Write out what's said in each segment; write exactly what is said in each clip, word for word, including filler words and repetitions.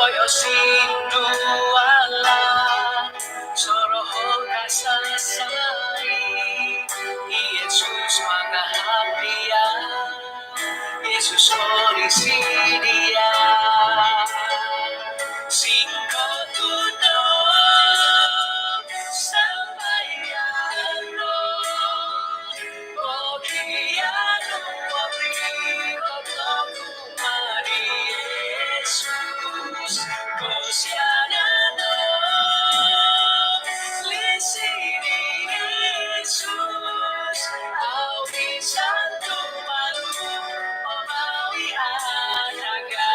Oi osindualan, soroho kasasai, i Yesus mangahapia, Yesus orisidia. Singko tudo sambayang, o kianu, o riko toku mari Yesus, kosianano lisi di Yesus, au insan tumalu, o mawi anaga.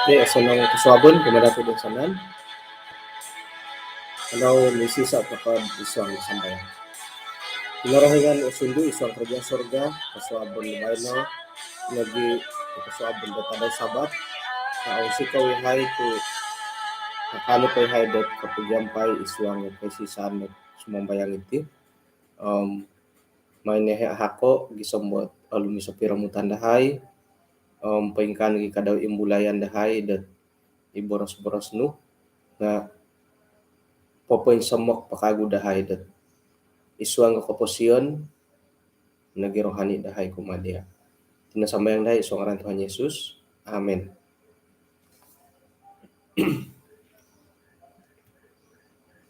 Okey, osonong kosuabon kumaa dati toinsanan. Kanou misisa' toko'd id suang sambayang. Kinorohingan osundu id suang karajaan surga, kosuabon do baino nogi' kosuabon do tadau Sabat, nga' ounsikou iyahai tu' nakaanu po iyahai dot kopogiampai id suang do koisisaan do sumambayang iti. Om maan iyahai ahako' gisom dot olumis o piromutan dahai, om poingkaa nogi' kadau imbulayan dahai dot i boros-boros nu, nga' popoinsomok po kagu dahai dot id suang do koposion nogi' rohani dahai kumaa diya'. Iti no sambayang dahai id suang ngaran Tuhan Yesus. Amin.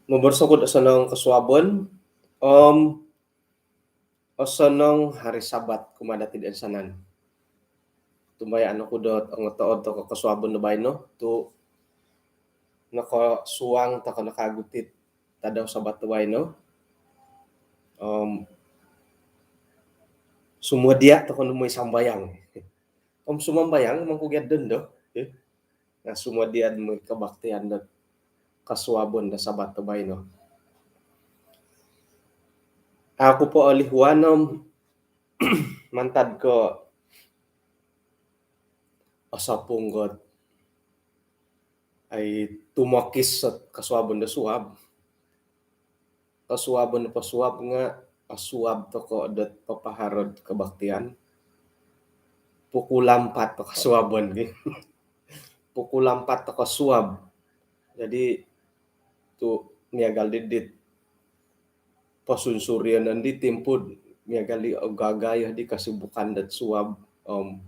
Moboros oku'd osonong kosuabon om osonong hari Sabat kumaa dati toinsanan. Tumbayaan oku dot ongotood toko' kosuabon do baino tu' nokosuang toko' no kagu iti tadau Sabat do baino. Om sumodia' toko' no mooi sambayang. Om sumambayang mangku gia dondo. Nga' sumodia'd mooi kabaktian dot kosuabon do Sabat do baino. Aku po olihuan om mantad ko' osopung got ai tumokis ot kosuabon do suab. Kosuabon do posuab nga' osuab toko' dot papaharo'd kabaktian. Pukul ampat toko' suabon gi. Pukul ampat toko' suab. Jadi tu' miagal di dit posunsurion di timpu'd miagal di ogagayo di kasibukan dot suab, om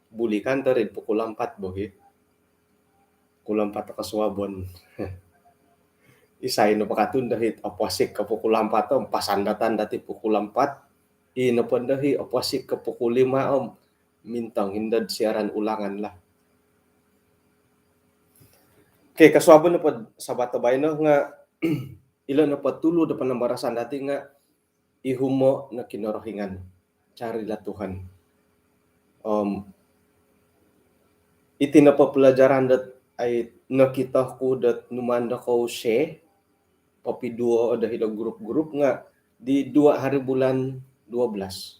buli kan tari'd pukul ampat bo gi. Pukul ampat toko' suabon. Isai no pakatun dahai oposik ko' pukul ampat om pasandatan dati pukul ampat. Ino po dahai oposik ko' pukul lima om mintong indo'd siaran ulangan lah. Okey, kosuabon nopo'd Sabat do baino nga' ilo nopo tulu do panambarasan dati nga' Ihumo' no Kinorohingan, Carilah Tuhan. Om iti nopo pelajaran dot ai nokito ku dot numaan dokou share, popiduo do hilo grup-grup nga' di dua hari bulan dua belas.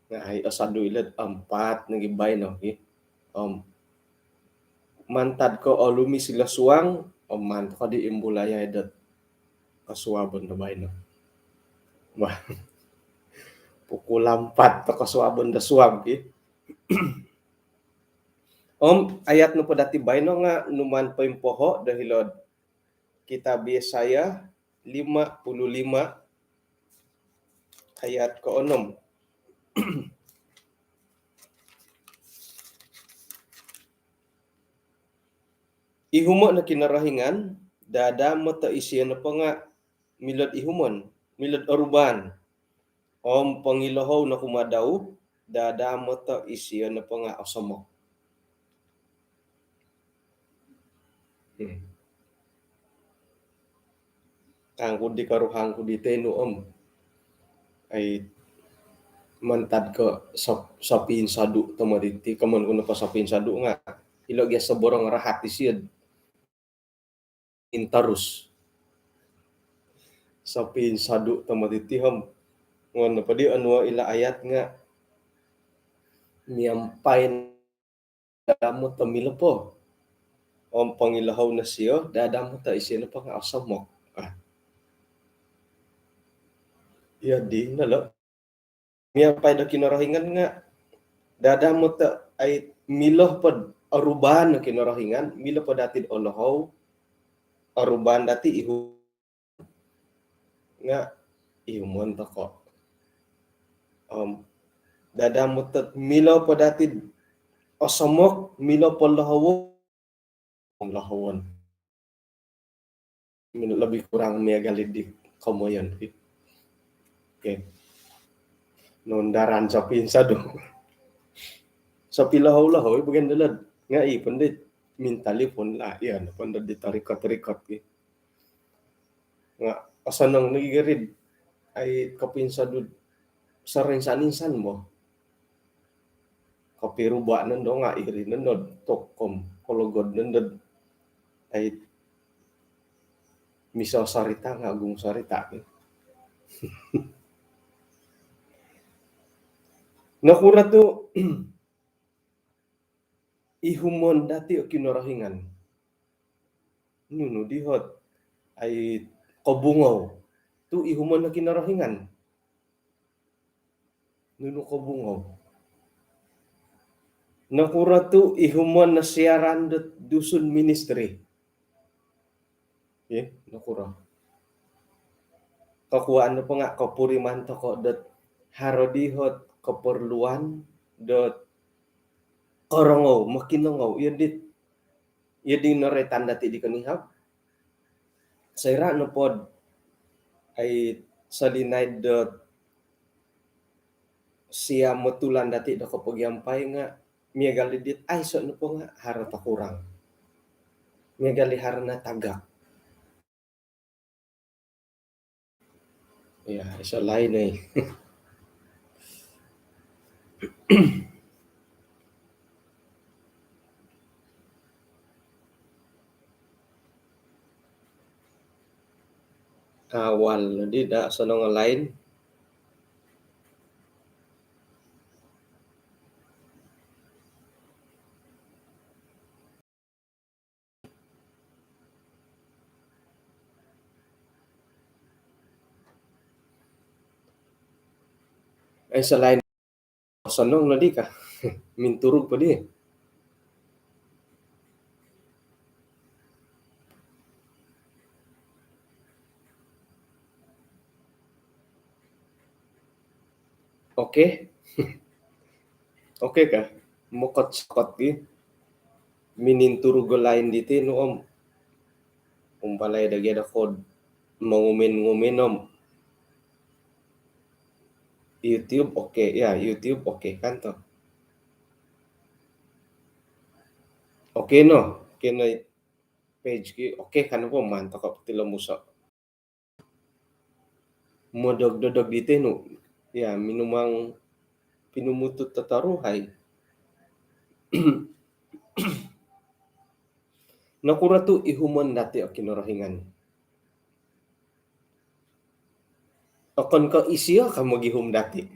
Nga' ai osodu ilo'd ampat nogi baino gi. Om mantad ko' olumis ilo suang, om maan toko' di imbulai ai dot kosuabon do baino. Wah, pukul ampat toko' kosuabon do suab gi. Om ayat nopo dati baino nga' numaan poimpoho' do hilo'd kitab Yesaya lima puluh lima ayat koonom. Ihumo' no Kinorohingan, daa-daa moto' isio nopo nga' milo'd ihumon, milo'd orubaan. Om pongilohou no kumaa dau, dadamot isio nopo nga' osomok. Hmm. Kangku di koruhangku di tenu om. Ai, mantad ko sop-, sopiinsodu' tomod iti, komoyon ku nopo sopiinsodu' nga' ilo' gia soborong rahat isio. Intarus. Sopiinsodu' tomod iti om. Ngon nopo di onuo' ilo ayat nga' miampai dadamot milo po. Om pongilohou no sio, dadamot isio nopo nga' osomok. Ah. Iyo di no lo. Miampai do Kinorohingan nga' dadamot ai milo pod orubaan do Kinorohingan, milo pod dati'd olohou, orubaan dati' ihu- nga' ihumon toko'. Om dadamot milo po dati'd osomok, milo po lohowon, lohowon. Min-, lebih kurang miagal di komoyon. Okey. Nundaran sopiinsodu'. Sopilohou-lohou i bagian dolo'd. Nga' i pun di mintalipon lah. Iya, pun di tarikot-rikot ki. Nga' osonong nogi gari'd ai kopiinsodu' sorinsan-insan bo. Kopiruba' nondo nga' iri nondo tokom kologod nondo ai miso sorita nga' ogumu sorita. Nokuro tu' ihumon dati' o Kinorohingan? Nunu di hot ai kobungou tu' ihumon o Kinorohingan? Nunu kobungou? Nokuro tu' ihumon o siaran dot Dusun Ministry? Okey, nokuro? Kokuaan nopo nga' kopuriman toko' dot haro di hot keperluan dot korongou, mokinongou, iyo dit, iyo di noroitan dati' di konihab. Soira' nopod ai solinaid dot siam o tulan dati' do kopogiampai nga' miagal di dit aiso' nopo nga' haro tokurang. Miagal di haro natagak. Iya, iso' lain oi. Awal di da' sonong lain. Eh, selain osonong nodi ka, minturug po di. Okey. Okey ka? Mokot-sokot gi. Mininturug o lain diti nu om. Umpalai da gia da kod mongumin-ngumin om. YouTube okey. Ya, YouTube okey kan to. Okey no. Okey no page ki. Okey kan po man toko' tilo muso'. Modog-dodog diti nu. Ya, minumang pinumutut totoruhai. Nokuro tu' ihumon dati' o Kinorohingan? Okon ko' isio ka mogihum dati'.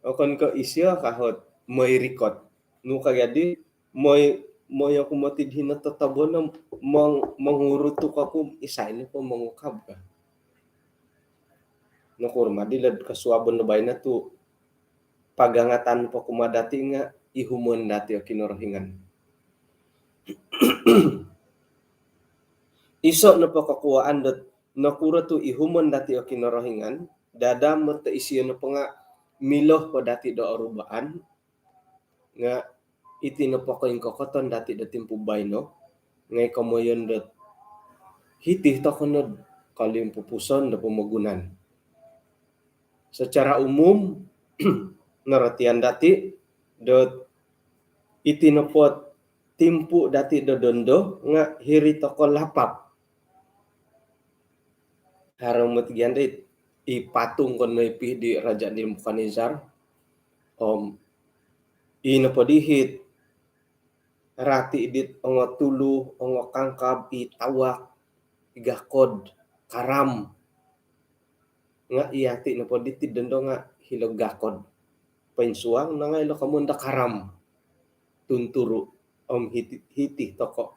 Okon ko' isio ka hot moi rikot. Nu ka jadi, moi, moi oku moti' hino totobono mong-, mongurutuk oku isai nopo mongukab ka. Nokuro madi lod kosuabon do baino tu' pagangatan po kumaa dati' nga' ihumon dati' o Kinorohingan. Iso' nopo kokuaan dot nokuro tu' ihumon dati' o Kinorohingan, dadamot isio nopo nga' milo po dati' do orubaan, nga' iti nopo koingkokoton dati' do timpu baino, ngai' komoyon dot hiti toko' nod kolimpupuson do pomogunan. secara umum, norotian dati' dot iti nopo timpu' dati' do dondo nga' hiri toko' lapap. Haro moti gia dii i patung ko noipi di Raja' Nebukadnezar. Om i nopo dihit rati' dit ongo tulu, ongo kangkab, i tawak, i gakod, karam. Nga' iyati' nopo diti dondo nga' hilo gakod. Poinsuang no nga' ilo komoyon do karam, tunturu', om hiti, hiti toko'.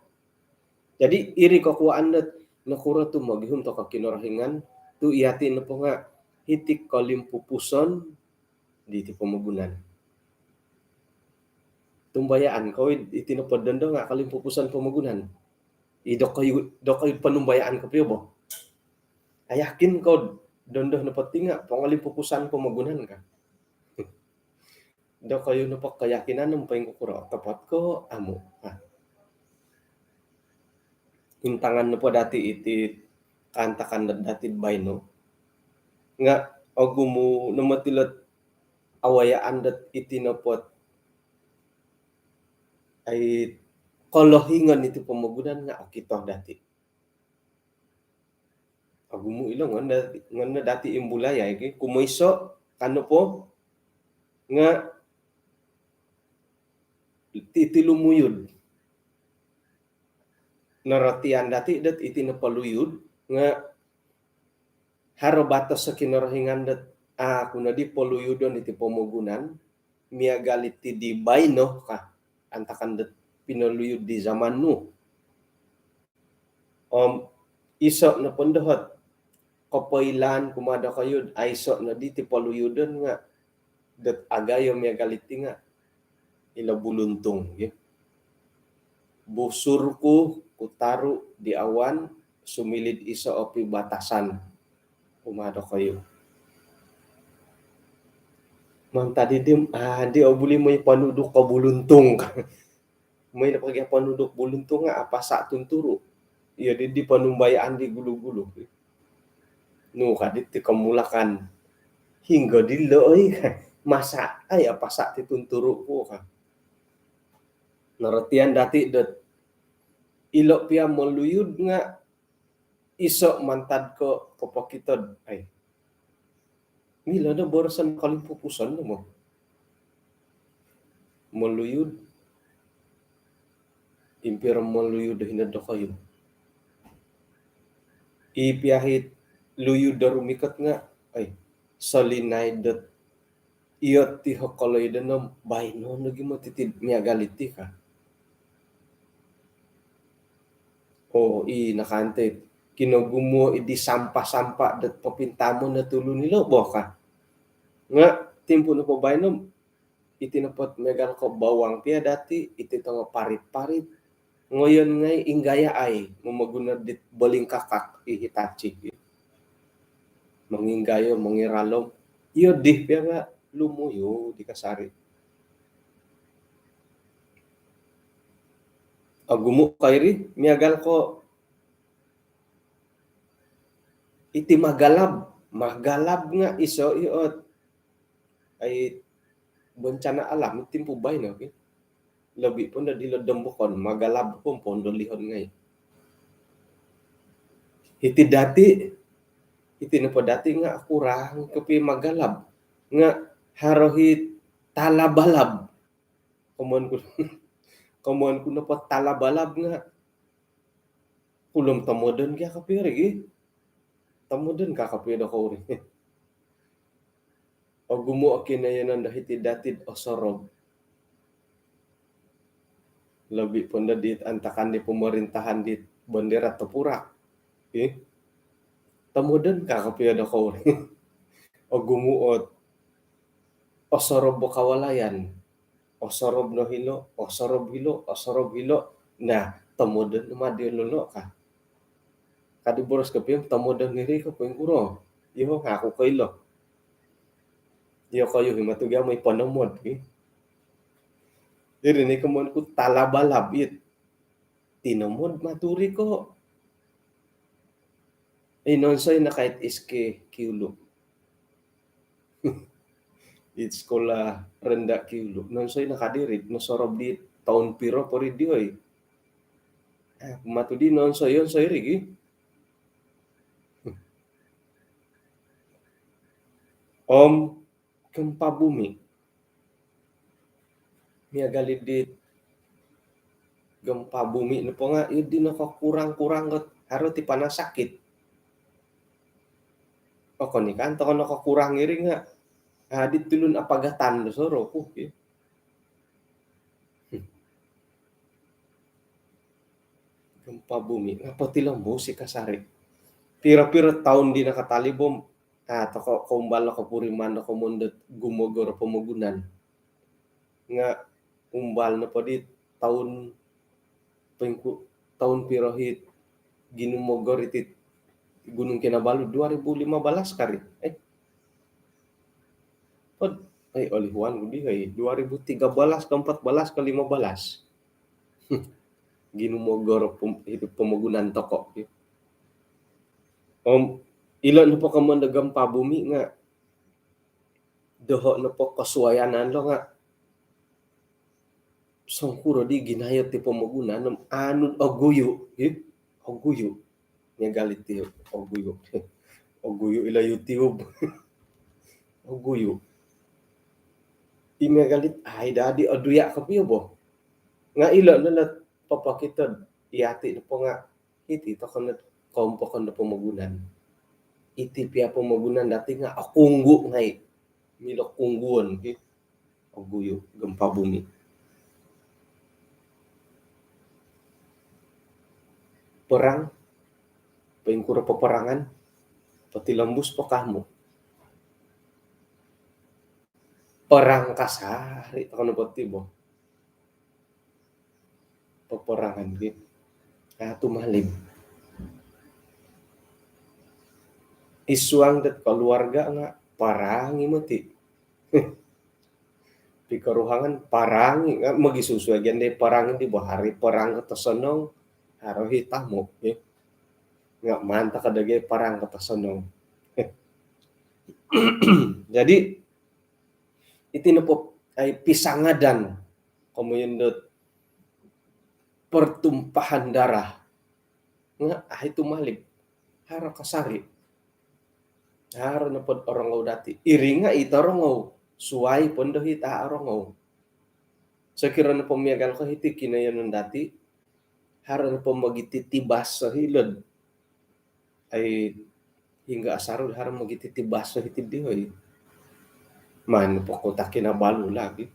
Jadi iri kokuaan dot nokuro tu mogihum toko' Kinorohingan, tu iyati' nopo nga' hiti kolimpupuson diti pomogunan. Tumbayaan kou iti nopo dondo nga' kolimpupuson pomogunan. I dokoyu, dokoyu ponumbayaan kopio bo. Ayakin kou dondo nopo ti nga' pongolimpupusan pomogunan ka. Dokoyu nopo keyakinan om poingkukuro, otopot ko amu'. Ha. Intangan nopo dati' iti kaantakan dot dati' baino. Nga' ogumu' no moti ilot awayaan dot iti nopo ai kolohingon iti pomogunan nga' okito dati'. Ogumu' ilo ngon dati', ngon dati' imbulai ai ki. Kumoiso' ka nopo nga' ti, ti lumuyud. Norotian dati' dot iti nopo luyud nga' haro batos o Kinorohingan dot, a' ku nodi poluyudon iti pomogunan miagal iti di baino ka, antakan dot pinoluyud di zaman Nuh. Om iso' nopo ndo ot kopoilaan kumaa dokoyu, aiso' nodi ti poluyudon nga' dot agayo miagal iti nga' ilo buluntung, ya. Busur ku, kutaru' di awan, sumiliu iso' o pibatasan kumaa dokoyu. Mantad di, a' di obuli moi ponuduk ko buluntung. Moi nopo gia ponuduk buluntung nga' apasa' tunturu'. Iyo di, di ponumbayaan di gulu-gulu. Nu ka diti komulakan. Hinggo dilo oi ka. Masa' ai apasa' ti tunturu' ku ka. Norotian dati' dot ilo pia moluyud nga' iso' mantad ko popokito dot ai. Milo no boroson kolimpupuson no mo. Moluyud. Impiro moluyud do hino dokoyu. I pia it luyud do rumikot nga', ai, solinaid dot iyo ti o koloidan om baino nogi moti ti miagal iti ka. Oo, i nakaantai kinogumu i di sampah-sampah dot popintamon o tulun ilo bo ka. Nga' timpu nopo baino, iti nopo miagal ko bawang pia dati', iti tongo parit-parit. Ngoyon ngai' inggayaai, momoguno dit bolingkakak i Hitachi. Monginggayo, mongiralom. Iyo di pia nga' lumuyud i kasari. Ogumu' ko iri, miagal ko iti magalab. Magalab nga' iso' i ot ai bencana alam timpu baino, ki. Lobi pun do dilo dombokon, magalab pun pondolihon ngai'. Iti dati', iti nopo dati' nga' kurang kopi magalab. Nga' haro i talabalab. Komoyon ku, komoyon ku nopo talabalab nga' kulom tomodon gia kopio ri gi. Tomodon ka kopio dokoyu ri. Ogumu' o kinoiyonon do hiti dati' dot osorob. Lobi pun do di antakan di pomorintahan di bandera topurak. Ih. Tomodon ka kopio dokoyu ri. Ogumu' ot osorob bo kawalayan. Osorob no hilo, osorob hilo, osorob hilo. Nah, tomodon no ma diolo no ka. Kadi boros kopio, tomodon iri ko poingkuro. Iyo, aku koilo. Iyokoyu i matu gia moi ponomod, ki. Iri ni komoyon ku talabalab it. Tinomod matu ri ko. Inonsoi nakait S K Kiulu. Id sekolah rendah kiulu. Nonsoi nakadiri, nosorob di toun piro po ri di, oi. Eh, matu di nonsoi, onsoi ri gi. Om gempa bumi. Miagal di gempa bumi nopo nga, iyo di nokokurang-kurang got, haro ti panas sakit. Okon i kan toko nokokurang iri nga, adi tulun apagatan do soro ku, ki. Hmm. Gempa bumi, ngapa tilombus i kasari? Piro-piro toun di nakatalib om, ah, toko koumbal no kopuriman do komoyon dot gumogor pomogunan. Nga umbal nopo di toun, pingku, toun piro hi ginumogor iti Gunung Kinabalu, dua ribu lima belas kari. Eh. Pod, eh, olihuan ku di, eh, dua ribu tiga belas ke empat belas ke lima belas. Ginumogor pom-, hidup pomogunan toko. Om, ilo nopo komoyon do gempa bumi nga, doho nopo kosuayanan lo nga, songkuro di ginayat ti pomogunan om anu, oguyu, hi? Oguyu. Miagal iti, oguyu. Oguyu ilo YouTube. Oguyu. I miagal it, ai dadi oduya kopio bo. Nga ilo no lo popokito iyati nopo nga, iti toko no koompokan do pomogunan. Iti pia pomogunan dati nga okunggu ngai. Milo kungguon, ki. Oguyu, gempa bumi. Perang, poingkuro peperangan, potilombus po kamu. Perang kasari toko no po ti bo. Peperangan, ki. Ah, tumalib. Id suang dot keluarga nga perang i moti. Pikoruhangan perang i, nga mogisusuai gia di perang di bo, haro perang kotosonong, haro hi tamu, ki. Nga maan toko do gia perang kotosonong. Jadi, iti nopo ai pisangadan, komoyon dot pertumpahan darah. Nga ai tumalib. Haro kasari. Haro nopo orongou dati. Iri nga it orongou. Suai po do it a' orongou. Sokiro nopo miagal ko hiti kinoyonon dati, haro nopo mogititibas hilo'd ai, hinggo asaru haro mogititibas hiti'd di, oi. Maan po Kota Kinabalu lagi.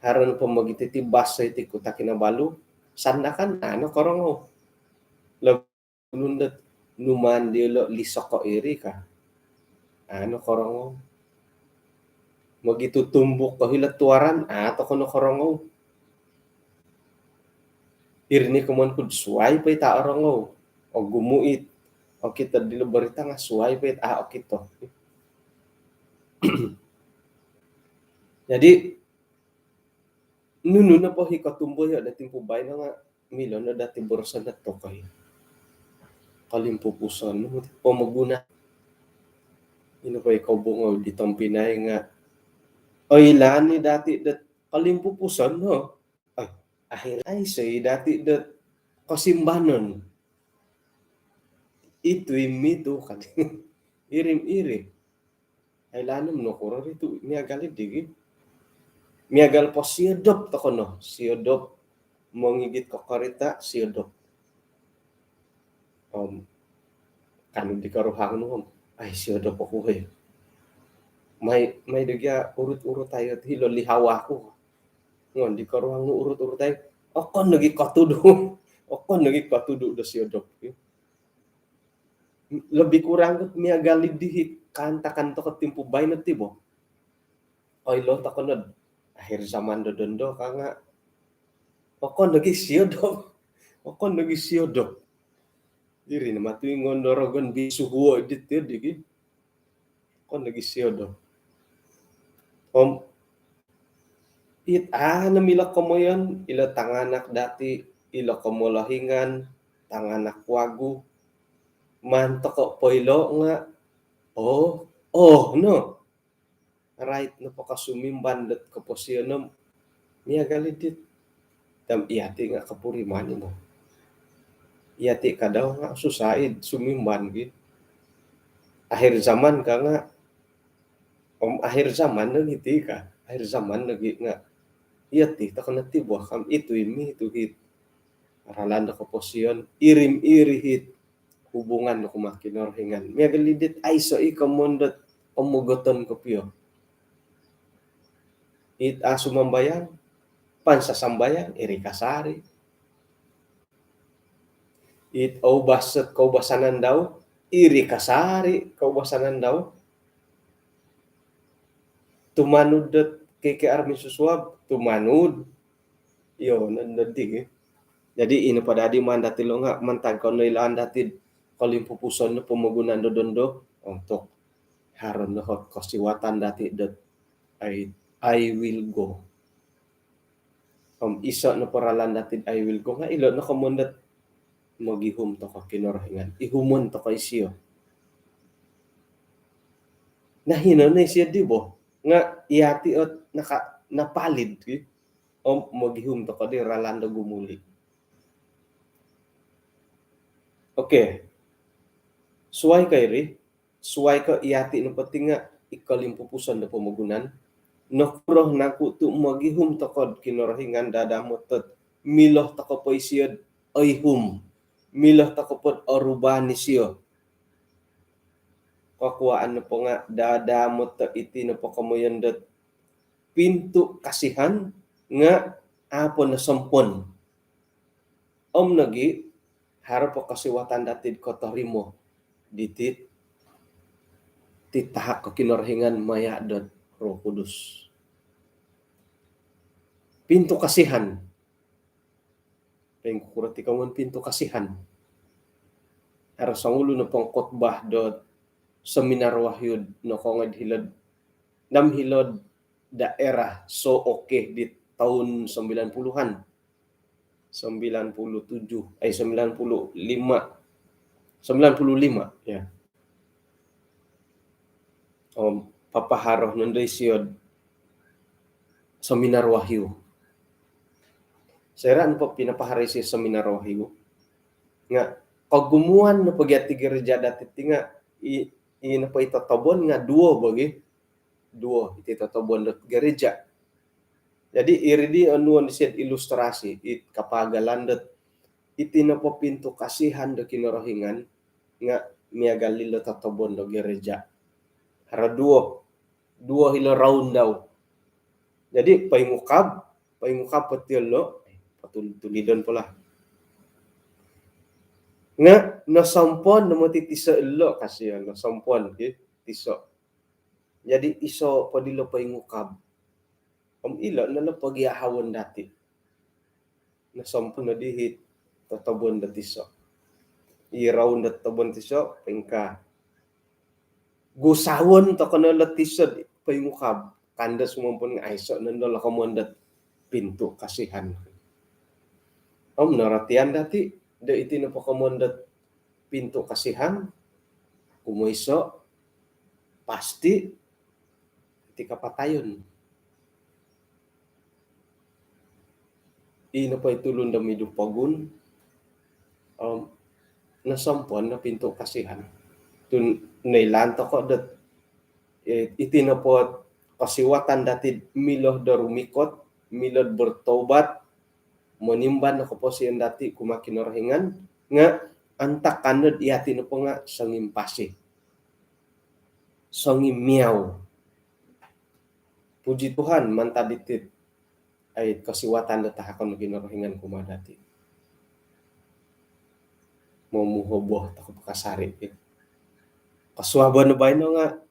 Haro nopo mogititibas hiti Kota Kinabalu, Sandakan, a' nokorongou. Lo nunu dot numaan diolo lisoko iri ka, a' nokorongou. Mogitutumbuk ko hilo'd Tuaran, a' toko nokorongou. Iri ni komoyon ku'd suai po it a' orongou. Ogumu it okito dilo berita nga suai po it a' okito. Jadi, nunu nopo hi kotumboyo do timpu baino nga milo no dati boroson dot tokoi. Kolimpupuson no moti pomogunan. Ino po i kobongou di tompinai nga oilaan i dati dot kolimpupuson no. Ai, akhir aiso i dati dot kosimbanon. Itu i mitu kan. Iri-iri. Oilaan om nokuro ri tu miagal di gi. Miagal po siodop toko no. Siodop mongigit ko korita, siodop. Om kanu di koruhang nu om, ai, siodop oku, hoi. Mai, mai do gia urut-urutai ot hilo lihawa ku. Ngon di koruhang nu urut-urutai. Okon nogi kotudu. Okon nogi kotudu do siodop. Lebih kurang ko miagal di hit kaantakan toko timpu baino ti bo. Koilo toko nod akhir zaman do dondo ka nga okon nogi siodop. Okon nogi siodop. Iri no matu ingon do rogon bisuhuo dit ti di gi. Okon nogi siodop. Om it a' no milo komoyon, ilo tanganak dati, ilo komolohingan, tanganak wagu. Maan toko poilo nga, oh, oh, no. rait nopo ka sumimban dot koposion om miagal i dit. Tam iyati nga' kapuriman i mo. Iyati kadau nga' susah i sumimban gi. Akhir zaman ka nga', om akhir zaman nogi ti ka. Akhir zaman nogi nga' iyati toko no ti bo, kam itu imi itu hit ralan do koposion, iri-iri hit hubungan do kumaa Kinorohingan. Miagal i dit aiso i komoyon dot pomogoton kopio. It a sumambayang, pansasambayang, iri kasari. It oubas, koubasanan dau, iri kasari koubasanan dau. Tumanud dot K K R minsusuab, tumanud. Iyo, no, no, di. Jadi, ino po dadi maan dati lo nga' mantad ko noilaan dati kolimpupuson do pomogunan do dondo, ontok haro no kosiwatan dati dot I, I will go. Om iso nopo ralan dati I will go nga' ilo no komoyon dot mogihum toko Kinorohingan. Ihumon toko isio. Nah, ino no isio di bo. Nga' iyati ot naka-, napalid ki. Om mogihum toko di ralan do gumuli. Okey. Suai ko iri, suai ko iyati nopo ti nga' i kolimpupuson do pomogunan, nokuro naku tu mogihum toko do Kinorohingan dadamot dot milo toko po isio do oihum, milo toko po do orubaan isio. Kokuaan nopo nga' dadamot dot iti nopo komoyon dot pintu kasihan nga' a po nosompon. Om nogi, haro po kosiwatan dati do kotorimo diti, titahak ko Kinorohingan maya dot Roh Kudus. Pintu kasihan. Poingkuro ti komoyon pintu kasihan? Haro songulun o pengkhotbah dot seminar wahyu nokoongoi hilo'd, nam hilo'd daerah Sooke di tahun sembilan puluhan. Sembilan puluh tujuh, eh, sembilan puluh lima. Sembilan puluh lima, ya. Om papaharo nondo isio do seminar wahyu. Soira nopo pinapaharo isio seminar wahyu, nga' kogumuan nopo gia ti gereja dati ti nga' i, i nopo i totobon nga' duo bo gi. Duo iti totobon dot gereja. Jadi, iri di onuon isio do ilustrasi, it kapaagalan dot iti nopo pintu kasihan do Kinorohingan nga' miagal ilo totobon do gereja. Haro duo, duo ilo round dau. Jadi, poingukab, poingukab po ti ilo, eh, potul-, tulidon po lah. Nga' nosompon no moti tiso ilo, kasihan, nosompon ki tiso. Jadi, iso po dilo poingukab. Om ilo no lo pogiahawon dati. Nosompon no di hit totobon dot iso. I round dot totobon tiso, poingkaa. Gusawon toko no lo tiso di poingukab. Ka do sumompon nga' aiso nondo lo komoyon dot pintu kasihan. Om norotian dati do iti nopo komoyon dot pintu kasihan, kumoiso, pasti, iti kapatayon. I nopo i tulun do milo pogun, om nosompon no pintu kasihan. Tu noilaan toko dot, eh, iti nopo kosiwatan dati milo do rumikot, milo do bertobat, monimban do koposion dati kumaa Kinorohingan, nga' antakan dot iyati nopo nga' songimpasi, songimiau. Puji Tuhan, mantad diti, ai, kosiwatan do tahakon Kinorohingan kumaa dati. Momuhoboh toko po kasari. Kosuabon baino nga',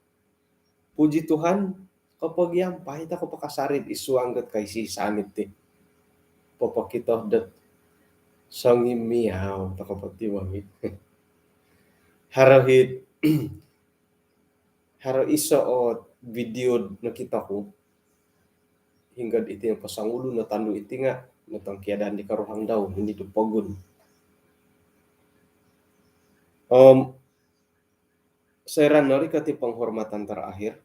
puji Tuhan, kopogiampai toko po kasari id suang dot koiso-iso iti. Popokito dot songimiau toko po ti mami. Haro hit, haro iso o video nokito ku. Hinggo iti nopo songulun o tondu iti nga' notongkiadan di koruhang dau, minidu pogun. Om, soira norikot i penghormatan terakhir,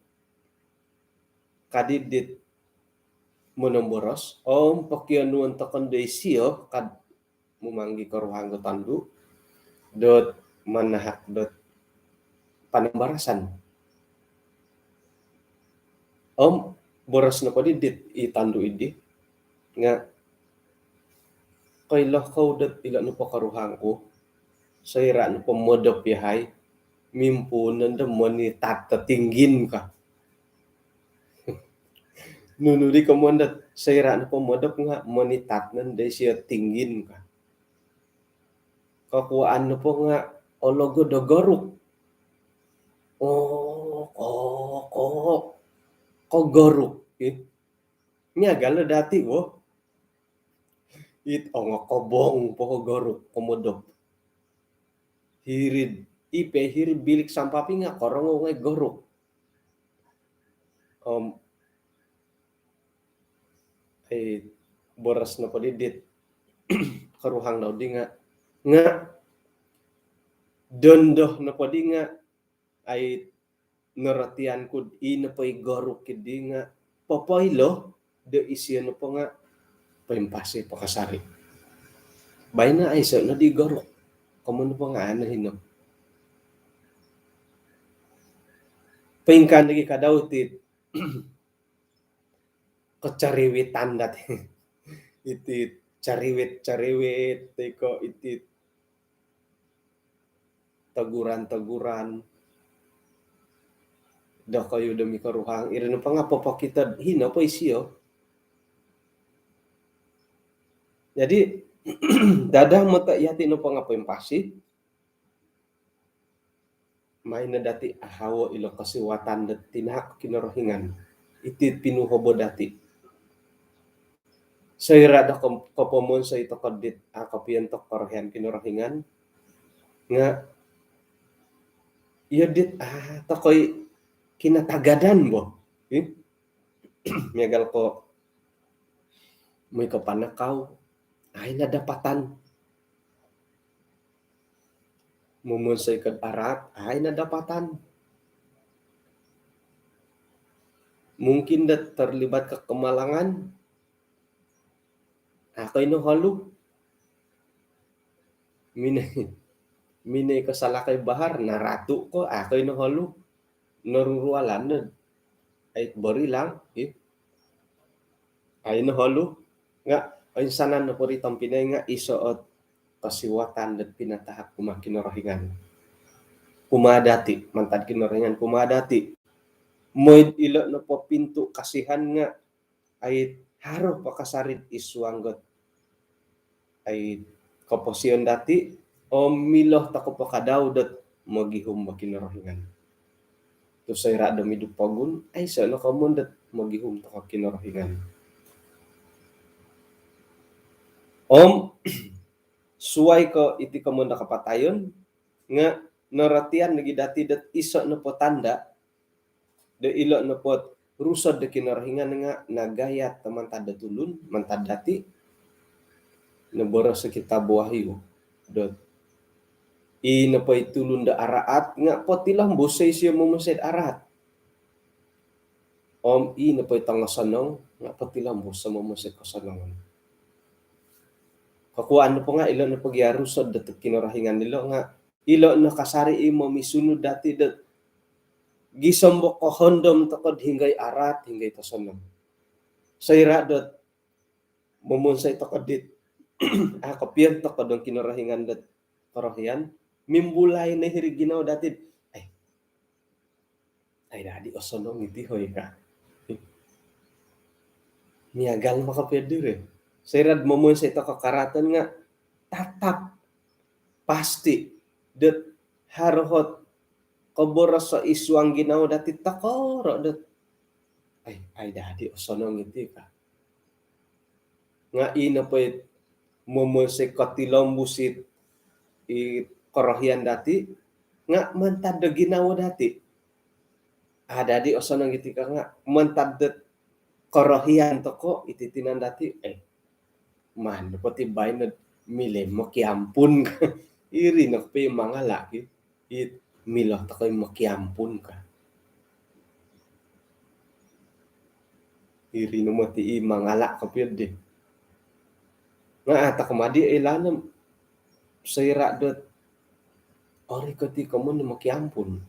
kadi dit monomboros, om pokionuon tokou di isio kad mumanggi koruhang do tondu dot manahak dot panambarasan. Om boros nopo di dit i tondu idi nga, "Koilo kou dot ilo nopo koruhang ku, soira nopo modop yahai, mimpuun nondo monitat do tinggin," ka. Nunu di komoyon dot soira nopo modop nga monitat nondo isio tinggin, ka. Kokuaan nopo nga ologod do goruk. Oh, ko, ko, ko goruk, ih. Miagal dati, wo. It ongokobong po ko goruk, ko modop. Hiri'd, ipe hiri'd bilik sampaping nga korongou ngai goruk. Om, ai, boros nopo di dit koruhang dau di nga, nga dondo nopo di nga, ai, norotian ku i nopo i goruk di nga popoilo do isio nopo nga poimpasi, pokasari. Baino aiso no di goruk. Komoyon nopo nga anu hino. Poingkaa nogi ka dau ti keceriwitan dati. Iti ceriwit-ceriwit, toi ko iti teguran-teguran dokoyu do mikoruhang, iri nopo nga popokito hino po isio. Jadi, dadang mata yati nopo nga poimpasi, maai no dati ahawo ilo kosiwatan dot tinahak Kinorohingan. Iti pinuhobo dati. Soira do kom-, kopomonsoi tokou dit, ah, kopiontok korohian Kinorohingan nga, iyo dit, ah, tokou i kinatagadan bo. Ih? Miagal ko moi ko panakau, ai nadapatan. Momonsoi ko araat, ai nadapatan. Mungkin do terlibat ko kemalangan, a' ko ino holu. Minoi, minoi ko salakai bahar, naratu ko, a' ko ino holu. Norurualan no. Ai berilang, ih. A' ino holu. Nga oinsanan nopo ri tompinai nga iso ot kosiwatan dot pinatahak kumaa Kinorohingan. Kumaa dati, mantad Kinorohingan kumaa dati. Mooi ilo nopo pintu kasihan nga, ai, haro po kasari id suang dot, ai, koposion dati, om milo tokou po ka dau dot mogihum bo Kinorohingan. Tu soira do midu pogun, aiso no komoyon dot mogihum tokou Kinorohingan. Om suai ko iti komoyon do kapatayon, nga norotian nogi dati dot iso nopo tanda do ilo nopo Rusod do Kinorohingan nga nagayat do mantad do tulun, mantad dati. Noboros o Kitab Wahyu dot i nopo i tulun do araat nga potilombus isio momonsoi do araat. Om i nopo i tongosonong nga potilombus momonsoi kosonongon. Kokuaan nopo nga ilo nopo gia Rusod do Kinorohingan ilo nga ilo no kasari i momisunud dati dot gisom bo kohondom tokou do hinggo i araat, hinggo i tosonong. Soira dot momonsoi tokou dit, ah, kopiontok tokou do Kinorohingan dot korohian, mimbulai no hiri ginawo dati. Ai, ai dadi osonong iti hoi ka. Miagal maka pia diri. Soira do momonsoi tokou karaatan nga tatap pasti dot haro ot koboros id suang ginawo dati tokoro dot, ai, ai dadi osonong iti ka. Nga i nopo i momonsoi kotilombus it, it korohian dati nga mantad do ginawo dati. A' dadi osonong iti ka nga mantad do korohian tokou iti tinan dati, eh, maan nopo ti baino milo mokiampun. Iri nopo i mangala ki, it milo tokou mokiampun ka. Iri no moti i mangala' kopio di. Nga' a' toko madi' ilaan om soira' dot orikot i komon no mokiampun.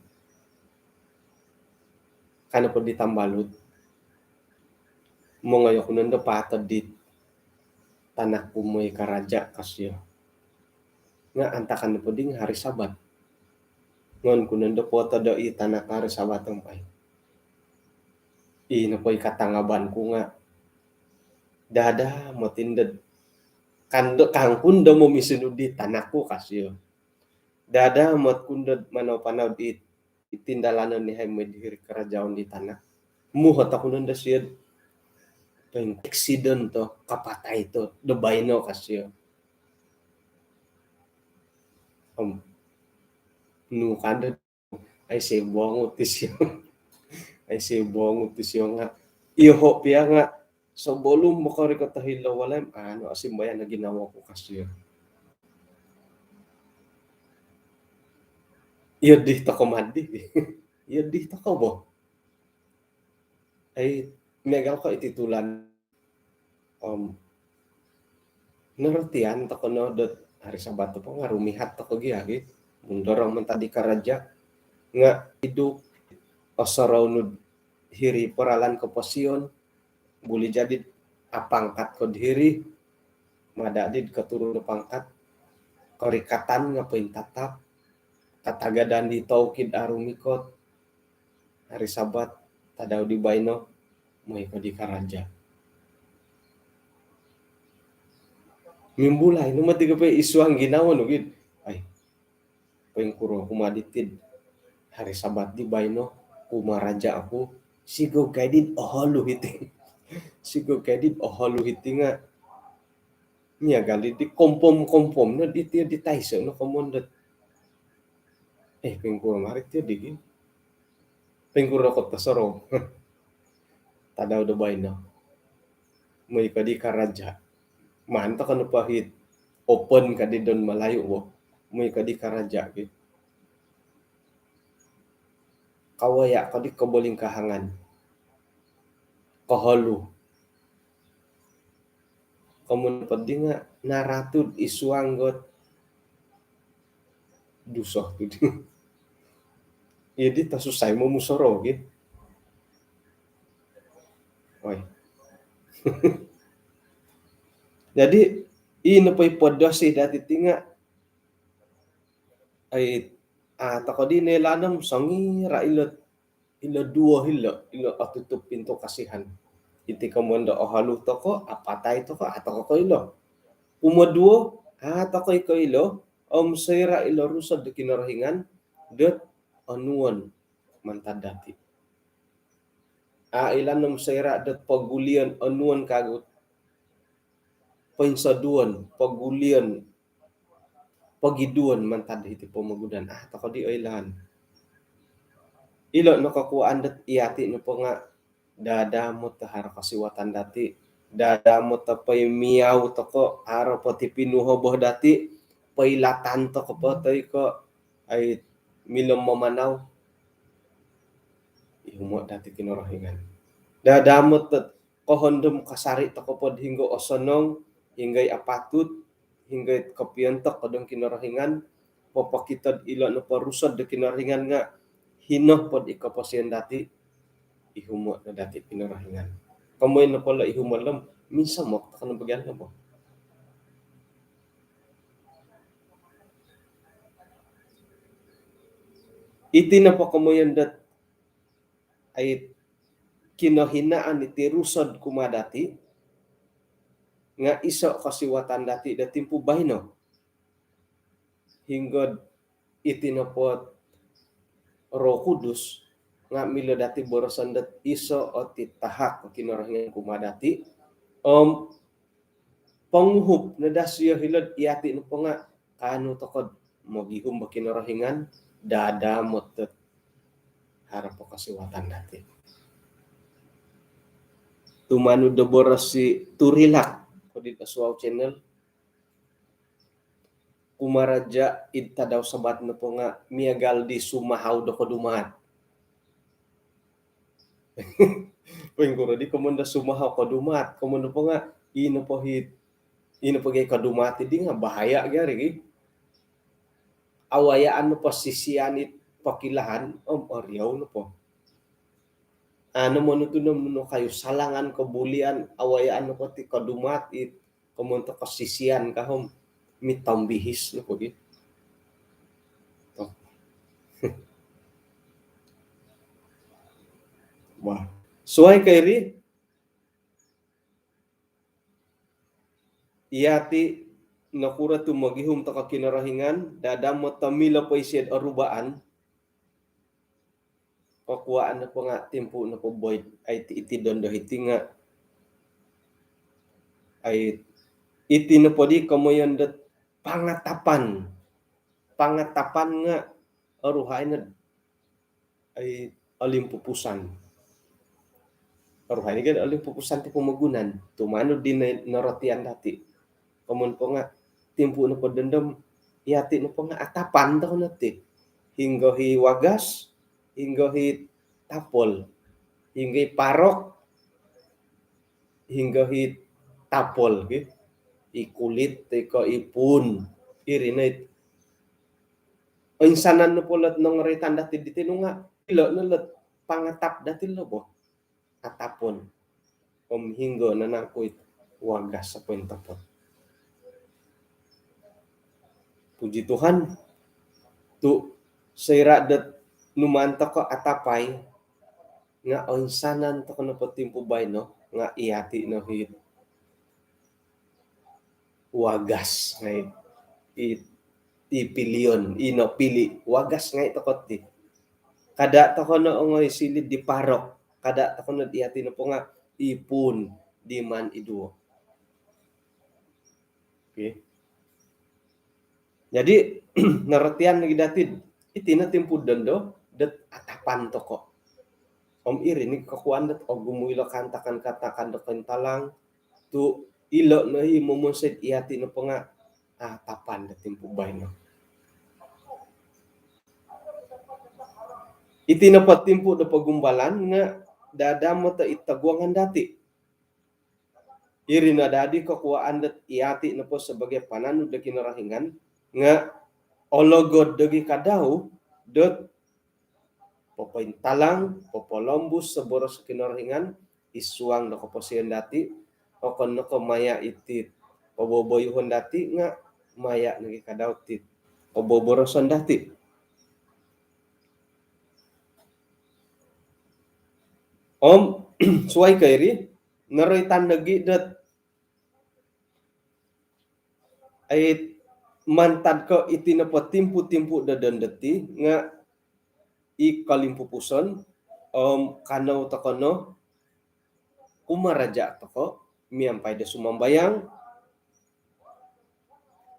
Ka nopo di tambalut, mongoi oku nondo paatod di tanak ku moi karaja' ka sio. Nga' antakan nopo di nga' hari Sabat. Ngoon ku nondo potodo' i tanak hari Sabat om ai, i nopo i katangaban ku nga' dada moti ndod kando kangku ndo momisunud di tanak ku ka sio. Dada mot ku ndod manau-panau di tindalanon ni hai moi di hiri karajaon di tanak. Muhot oku nondo sio, poing eksiden to, kapatai to do baino ka sio. Om nu kando, ai sio bongut ti sio. Ai sio bongut ti sio nga' iyoho' pia nga' sobolum mokorikot o hilo walai om anu, asimbayan o ginawo ku ka sio. Iyo di toko madi. Iyo di toko bo. Ai miagal ko iti tulan om norotian toko no dot hari Sabat po nga' rumihat toko gi agi. Mundorong mantad di karaja' nga' iduk osorou nu hiri poralan koposion, buli jadi apangkat kod hiri, mada' did koturun do pangkat, korikatan nga' pointatap, katagadan di toukid aru mikot, hari Sabat, tadau di baino, moi ko di karaja'. Mimbulai no moti kopio id suang ginawo nu gid. Ai, poingkuro oku madi tid hari Sabat di baino, kumaraja' oku, sigog kai did oholu hiti. Sigog kai did oholu hiti nga' miagal di kompom-kompom no di tio di taiso no komon dot. Eh, poingkuro mari tio di gi. Poingkuro ko tosorou. Tadau do baino, moi ko di karaja'. Maan toko no pahit open ka di don Malayu bo. Moi ko di karaja' gi. Kawaya' ko di kobolingkahangan. Koholu. Komon po di nga' naratud id suang got duso tu di. Iyo di tosusai momusorou gi. Oi. Jadi, i nopo i podosi dati ti nga', ai, a' toko di noilaan om songira' ilo, ilo duo hilo, ilo otutup pintu kasihan. Iti komon do oholu toko, apatai toko, a' toko koilo. Kumoduo, a' toko i koilo, om soira' ilo rusod do Kinorohingan dot onuon mantad dati. A' ilaan om soira' dot pogulion, onuon kagu, poinsoduon, pogulion, pogiduon mantad hiti pomogunan. A' toko di oilaan. Ilo no kokuaan dot iyati' nopo nga' dada mot haro kosiwatan dati', dada mot poimiau toko, haro po ti pinuhobo dati', poilatan toko po toi ko' ai milo mamanau. Ihumo' dati' Kinorohingan. Dada mot kohondom kasari' toko pod hinggo osonong, hinggo i apatut, hinggo i kopiontok kodong Kinorohingan, popokitod ilo nopo rusod do Kinorohingan nga' hino pod i koposion dati', ihumo' no dati' Kinorohingan. Komoi nopo lo ihumo' lo, minsomok toko no bagian nopo. Iti nopo komoyon dot ai kinohinaan iti rusod kumaa dati', nga' iso' kosiwatan dati' do timpu baino. Hinggod iti nopo Roh Kudus nga' milo dati' boroson dot iso' oti tahak Kinorohingan kumaa dati', om ponguhup no daa sio hilo'd iyati' nopo nga' kaanu toko'd mogihum bo Kinorohingan, dada mot dot haro po kosiwatan dati'. Tumanud do boros si Turilak, kodi do suau channel, kumaraja' id tadau Sabat nopo nga' miagal di sumahau do kodumaat. Poingkuro di komoyon do sumaho ko dumaat, komoyon nopo nga' ino po hi, ino po gi ko dumaat di nga' bahaya gi ari gi. Awayaan nopo sisian it pokilahan om oriou nopo. Anu monutu nom nuno kayu salangan ko bulian, awayaan nopo ti ko dumaat it komoyon to kosisian ka om mitombihis nopo gi. Wah, suai ko iri, iyati nokuro tu mogihum toko Kinorohingan, dadam moto milo po isiad orubaan, kokuaan nopo nga' timpu nopo boid, ai iti dondo hiti nga', ai iti nopo di komoyon dot pangatapan. Pangatapan nga' oruhai nod ai olimpupusan. Oruhai ni kan olimpupusan ti pomogunan. Tumanud di norotian dati. Komoyon po nga' timpu nopo dondo om, iyati nopo nga' atapan toko no ti. Hinggo hi wagas, hinggo hi tapol, hinggo hi parok, hinggo hi tapol, ki. I kulit, toi ko i puun. Iri no it oinsanan nopo lot nongoritan dati diti nu nga' ilo no lot pangatap dati lo bo. Atapon. Om hinggo nanangku it wagas apo intopot. Puji Tuhan, tu soira' dot numaan toko atapai, nga' oinsanan toko nopo timpu baino, nga' iyati no hi wagas ngai' i, i pilion, i nopili', wagas ngai' toko ti. Kada' toko no ongoi siliu di parok, kada' toko no iyati nopo nga' i puun di maan iduo. Okey. Jadi, norotian nogi dati, iti no timpu dondo dot atapan toko. Om iri ni kokuaan dot ogumu ilo kaantakan-kaantakan do kointalang, tu ilo no i momonsoi iyati nopo nga' atapan do timpu baino. Iti nopo timpu do pogumbalan nga' dadam moto i toguangan dati. Iri no dadi kokuaan dot iyati nopo sabaagi pananud do Kinorohingan nga' ologod dogi kadau dot popointalang, popolombus do boros Kinorohingan id suang do koposion dati, okon no ko' maya' iti koboboyuhon dati nga' maya' nogi kadau ti koboboroson dati. Om suai ko iri, noroitan nogi dot ai mantad ko iti nopo timpu-timpu do dondo ti nga' i kolimpupuson, om kanou toko no kumaraja' toko miampai do sumambayang,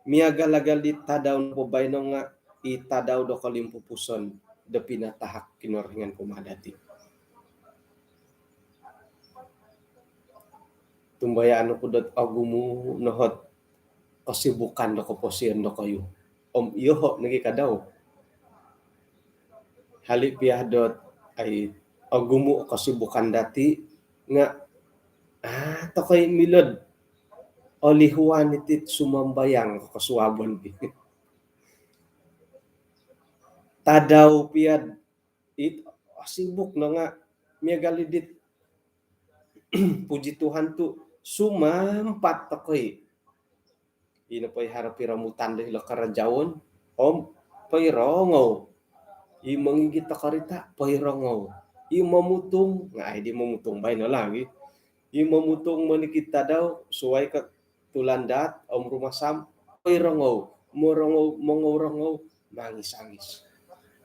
miagal-agal di tadau nopo baino nga' i tadau do kolimpupuson do pinatahak Kinorohingan kumaa dati. Tumbayaan oku dot ogumu no ot kesibukan do koposion dokoyu. Om iyoho' nogi kadau. Hali' pia dot ai ogumu kesibukan dati nga' aa toko i milo'd olihuan iti sumambayang kosuabon. Tadau pia it sibuk no nga' miagal i dit puji Tuhan tu sumampat toko i. Ino po i haro piromutan do hilo karajaon om poirongou. I mongigit do korita' poirongou. I momutung nga' ai di momutung baino lagi. I momutung monikid tadau suai ko tulandaat om rumasam, poirongou, morongou, mongourongou, mangis-angis.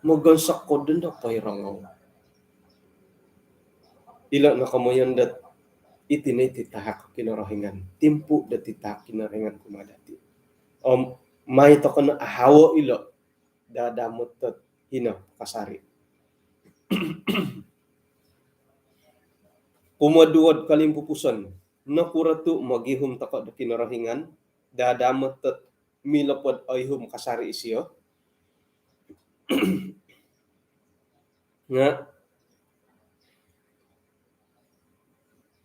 Mogonsok ko dondo poirongou. Ilo no komoyon dot iti no i titahak Kinorohingan, timpu dot titahak Kinorohingan kumaa dati. Om mai toko no ahawo ilo, dadam ot hino kasari. Kumoduo'd kolimpupuson, nokuro tu mogihum toko do Kinorohingan, dadam ot milo pod oihum kasari isio. Nga'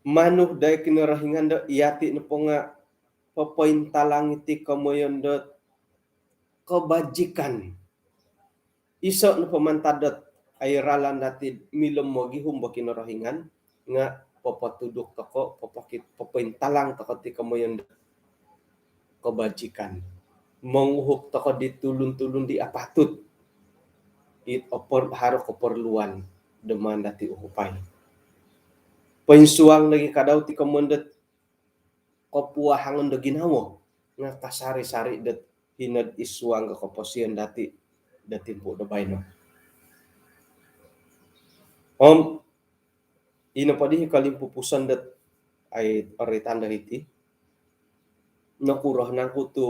Manu dai Kinorohingan do iyati nopo nga popointalang iti komoyon dot kebajikan. Iso nopo mantad dot ai ralan dati milo mogihum bo Kinorohingan nga popotuduk toko, popokit-, popointalang toko ti komoyon dot kebajikan. Monguhup toko di tulun-tulun di apatut. It oper-, haro keperluan do maan dati uhupai. Poinsuang lagi kadau ti komoyon dot kopuahangon do ginawo nga kasari-sari dot hinod isuang ko koposion dati do timpu do baino. Om ino podi kolimpupuson dot ai oritan do hiti. Nokuro nangku tu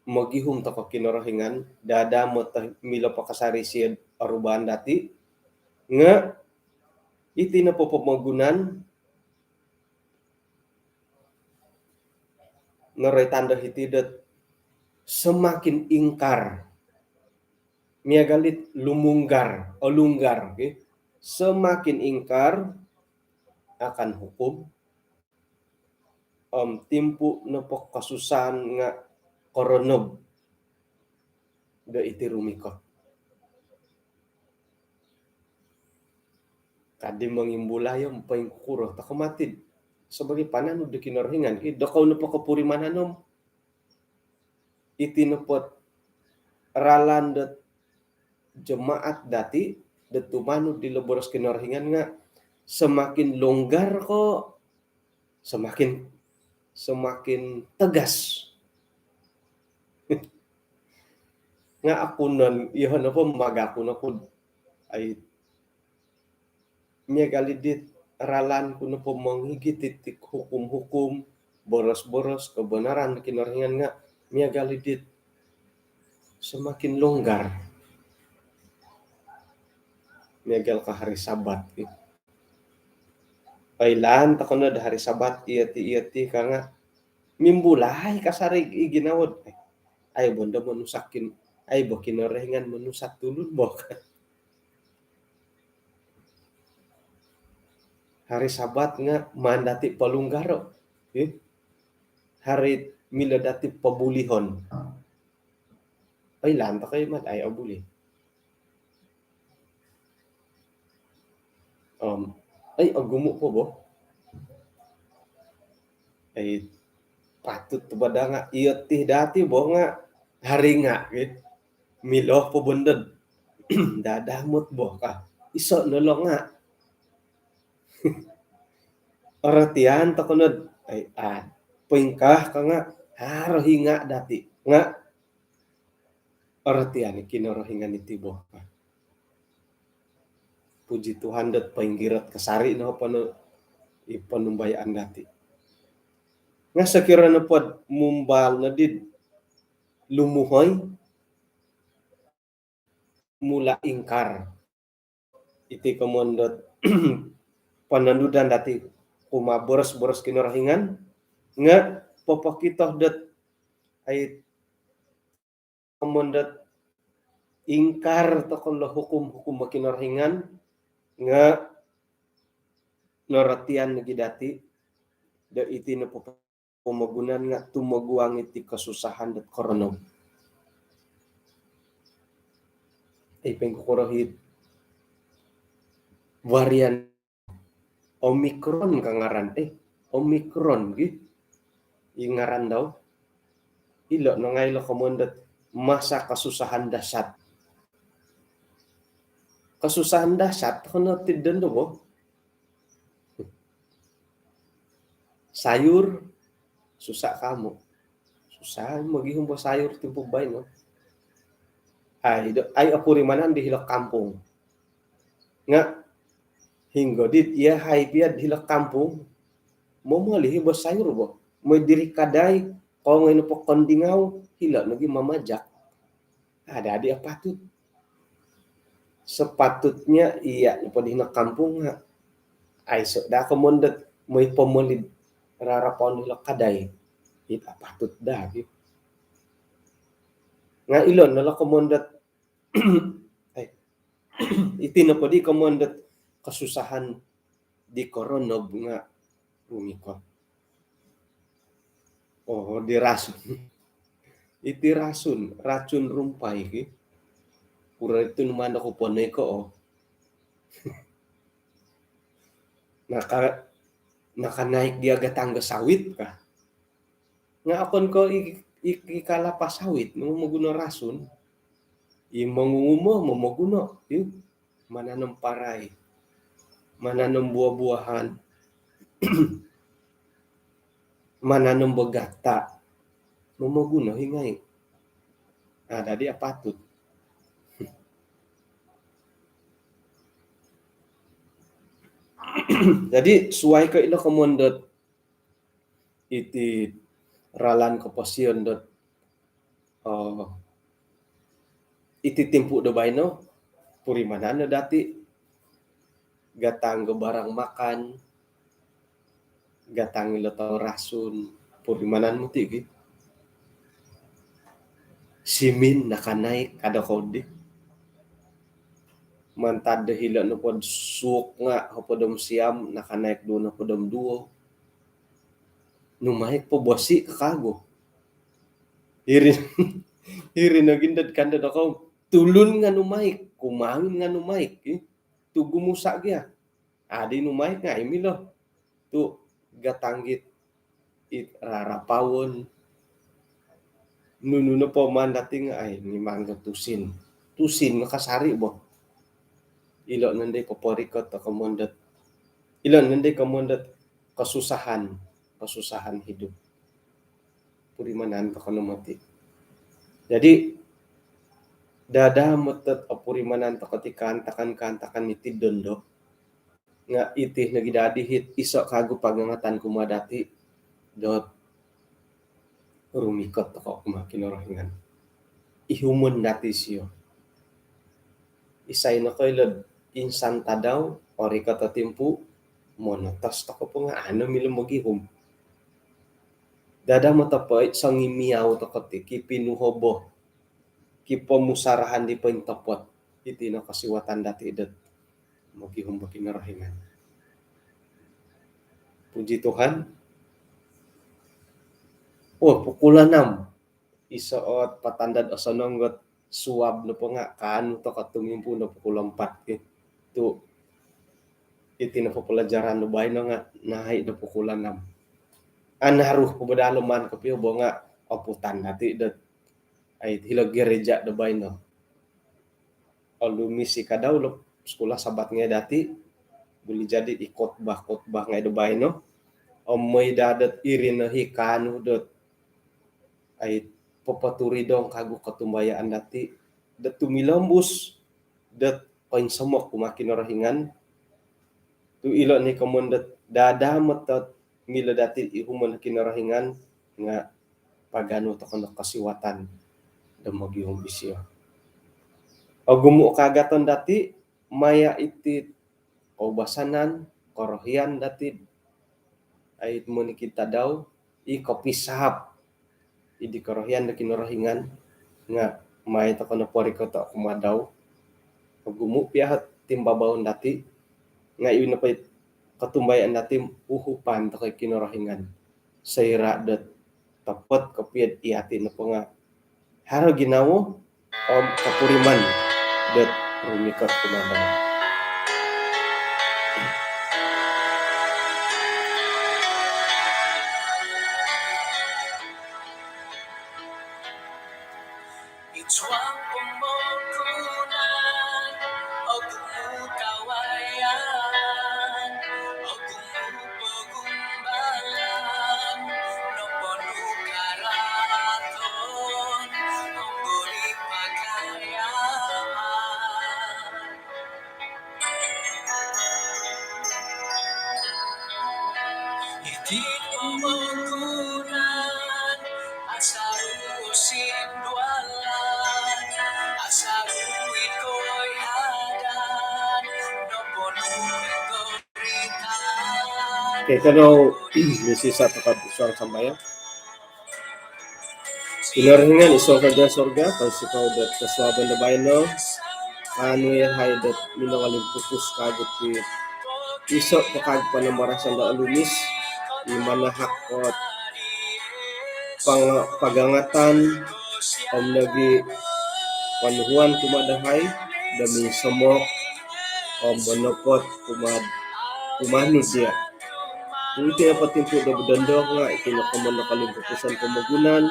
mogihum toko Kinorohingan, dada mo to milo pakasari sio orubaan dati, nga iti nopo pomogunan noroitan do hiti dot semakin ingkar. Miagal it lumunggar, olunggar, okey. Semakin ingkar akan hukum, om timpu nopo kasusahan nga koronob do iti rumikot. Kadi mongimbulai om poingkuro toko mati sebagai pananud do Kinorohingan, ki, dokou nopo kopurimanan om iti nopo ralan dot jemaat dati dot tumanud dilo boros Kinorohingan nga semakin longgar ko semakin, semakin tegas. Nga aku non, iyo nopo magaku noku ai miagal dit ralan ku nopo mongigit iti hukum-hukum, boros-boros, kebenaran Kinorohingan nga miagal dit semakin longgar. Miagal ka hari Sabat. Oilaan toko no do hari Sabat, iyo ti, iyo ti ka nga mimbulai kasari i ginawo. Ai bondo monusakin, ai bo Kinorohingan monusat tulun bo. Hari Sabat nga maan dati polunggaro. Eh? Hari milo dati pobulihon. Oilaan toko i mat ai obuli. Om ai ogumu po bo. Ai patut tu bada nga iyo ti dati bo nga hari nga, ki. Milo po bondo dot dadamot bo ka. Iso no lo nga. Aratian toko no dot ai, ah, poingkaa ka nga haro i nga dati. Nga aratian i Kinorohingan iti bo. Puji Tuhan dot poinggirot kasari no ponu-, i ponumbayaan dati. Nga sokiro nopo dot mumbal no dit lumuhoi, mula ingkar. Iti komoyon dot pononudan dati kumaa boros-boros Kinorohingan, nga popokito dot ai komoyon dot ingkar toko lo hukum-hukum Kinorohingan, nga norotian nogi dati do iti nopo pomogunan nga tumoguang iti kasusahan dot koronob. Eh, poingkukuro it varian Omicron ka ngaran, eh, Omicron gi i ngaran dau. Ilo no ngai lo komoyon dot masa kasusahan dahsyat. Kasusahan dahsyat kono ti dondo bo. Sayur, susah kamu. Susah mogihum bo sayur timpu baino. Ai, do, ai opurimanan di hilo kampung. Nga hinggo dit yahai pia di hilo kampung momoli bo sayur bo. Mooi diri kadai, kongoi nopo kondingau, hilo nogi mamajak. Ada di apatut. Sepatutnya iya nopo di hino kampung nga aiso daa komoyon dot mooi pomoli rarapaon hilo kadai. It apatut daa gi. Nga ilo no lo komoyon dot, eh, iti nopo di komoyon dot kasusahan di koronob nga' rumikot. Oo, di rasun. Iti rasun, racun rumpai ki. Kuro itu numan do kuponoi ko, oo. Naka-, nakanaik dia gatang ga sawit ka. Nga' okon ko i, i, i kalapa sawit no momoguno rasun. I mongungumo momoguno, i mananom parai, mananom buah-buahan, mananom bagata, momoguno i ngai'. Nah, dadi apatut. Jadi suai ko ilo komoyon dot iti ralan koposion dot, eh, iti timpu do baino, purimanan no dati gatang ga barang makan, gatang ilo tau rasun, purimanan moti ki. Simin nakanaik, kada kodi. Mantad do hilo nopod suuk nga' hopod om siam, nakanaik duo nopod om duo. Numaik po bosi ka kagu. Iri, iri no gindad kandad okou. Tulun nga' numaik, kumain nga' numaik, eh. Tu gumusa' gia. Adi numaik nga' ai milo. Tu gatang git it rarapaon. Nunu nopo maan dati nga' ai, mimang do tusin. Tusin nga' kasari bo. Ilo nondo i poporikot do komoyon dot, ilo nondo i komoyon dot kasusahan, kasusahan hidup. Purimanan toko no moti. Jadi, dada moti dot opurimanan toko ti kaantakan-kaantakan iti dondo. Nga' iti nogi dadi it iso kagu pangangatan kumaa dati dot rumikot toko kumaa Kinorohingan. Ihumon dati sio. Isai nokoilo'd insan tadau, orikot o timpu, monotos toko po nga' a' no milo mogihum. Dada moti po it songimiau toko ti kipinuhobo, kipomusarahan di pointopot. Iti no kosiwatan dati dot mogihum bo Kinorohingan. Puji Tuhan. Oh, pukul enam. Iso ot patanda'd osonong ot suab nopo nga' kaanu toko tumimpuun do pukul empat ki. Tu iti nopo pelajaran do baino nga' nai' do pukul enam. Anaru po bo dalaman kopio bo nga' oputan dati dot ai hilo gereja do baino. Olumis i kadau lo sekolah Sabat ngai' dati, buli jadi i khotbah-khotbah ngai' do baino. Om moi daa dot iri no i kaanu dot ai popoturidong kagu kotumbayaan dati dot tumilombus dot koinsomok kumaa Kinorohingan. Tu ilo ni komoyon dot dada moti dot milo dati ihumon Kinorohingan nga' paganu toko no kosiwatan do mogihum isio. Ogumu' kaagaton dati maya' iti koubasanan, korohian dati ai monikid tadau, i kopisahap i di korohian do Kinorohingan, nga' mai toko no porikoto' kumaa dau. Ogumu' pia ot timbabaon dati, nga' i nopo i kotumbayaan dati uhupan toko i Kinorohingan. Soira' dot topot kopio'd iyati' nopo nga' haro ginawo om kopuriman dot rumikot kumaa dau. Id suang pomogunan, ogumu' kawayaan, ogumu' pogumbalan, noponu' karaaton, ongori' pagayaan. Iti pomogunan, asaru osindualan, asaru i koihadan, noponu' kogoritan. Okey, kanou misisa' toko id suang sambayang. Kinorohingan i suang karajaan surga, kounsikou dot kosuabon do baino, kaanu iyahai dot minongolimpukus kagu ti iso' po kaag panambarasan do olumis i manahak ot pang- pagangatan om nogi' ponuhuan kumaa dahai do minsomok om monopot kumaa kumaa nu diya'. Tu' iti nopo timpu' do bodondo nga' iti no komoyon do kolimpupuson pomogunan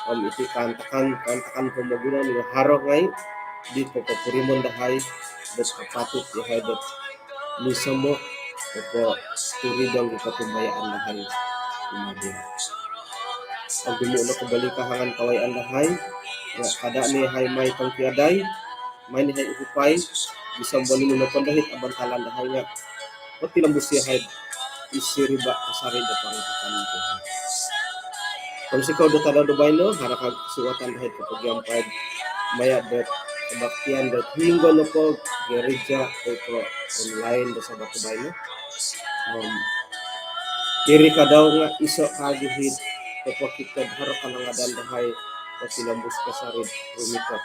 om iti kaantakan kaantakan pomogunan nga' haro ngai' di popopurimon dahai dot kapatut dahai dot minsomok popoturidong di kotumbayaan dahai kumaa diya'. Ogumu' no kobali kahangan kawayaan dahai nga' kada' ni yahai mai tongkiadai, mai ni yahai uhupai, gisom boni nu nopo dahai abantalan dahai nga' potilombus yahai id siriba' kasari do pangahakan Tuhan. Kounsikou do tadau do baino, haro kaag kosiwatan dahai kopogiampai maya' do kobaktian do hinonggo nopo gereja toi ko' online do Sabat do baino. Om iri ka dau nga' iso' kaagi hit popokito do haro kalangadan dahai potilombus kasari rumikot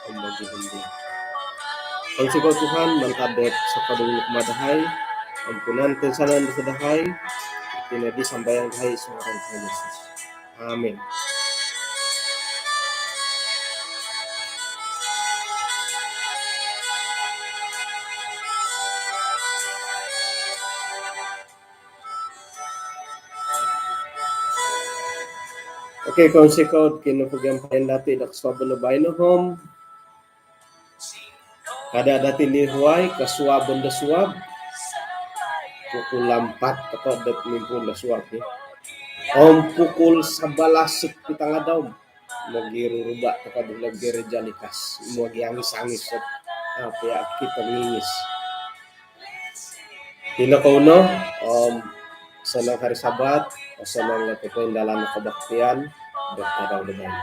om mogihum diya'. Kounsikou Tuhan mantad dot sokodung nu kumaa dahai, ampunan toinsanan dosa dahai, iti no di sambayang dahai id suang ngaran Tuhan Yesus. Amin. Okey, kounsikou kinopogiampayan dati' do kosuabon do baino om kada' dati' lihuai kosuabon do suab. Pukul ampat toko' dot mimpuun do suab ni. Om pukul sabalas sik pitangaadau mogiruruba' toko' do hilo' gereja likas. Mogiangis-angis, ah, pia' kito ngingis. Ino kou no, om sanang hari Sabat, sanang no popoindalan o kobaktian do tadau do baino.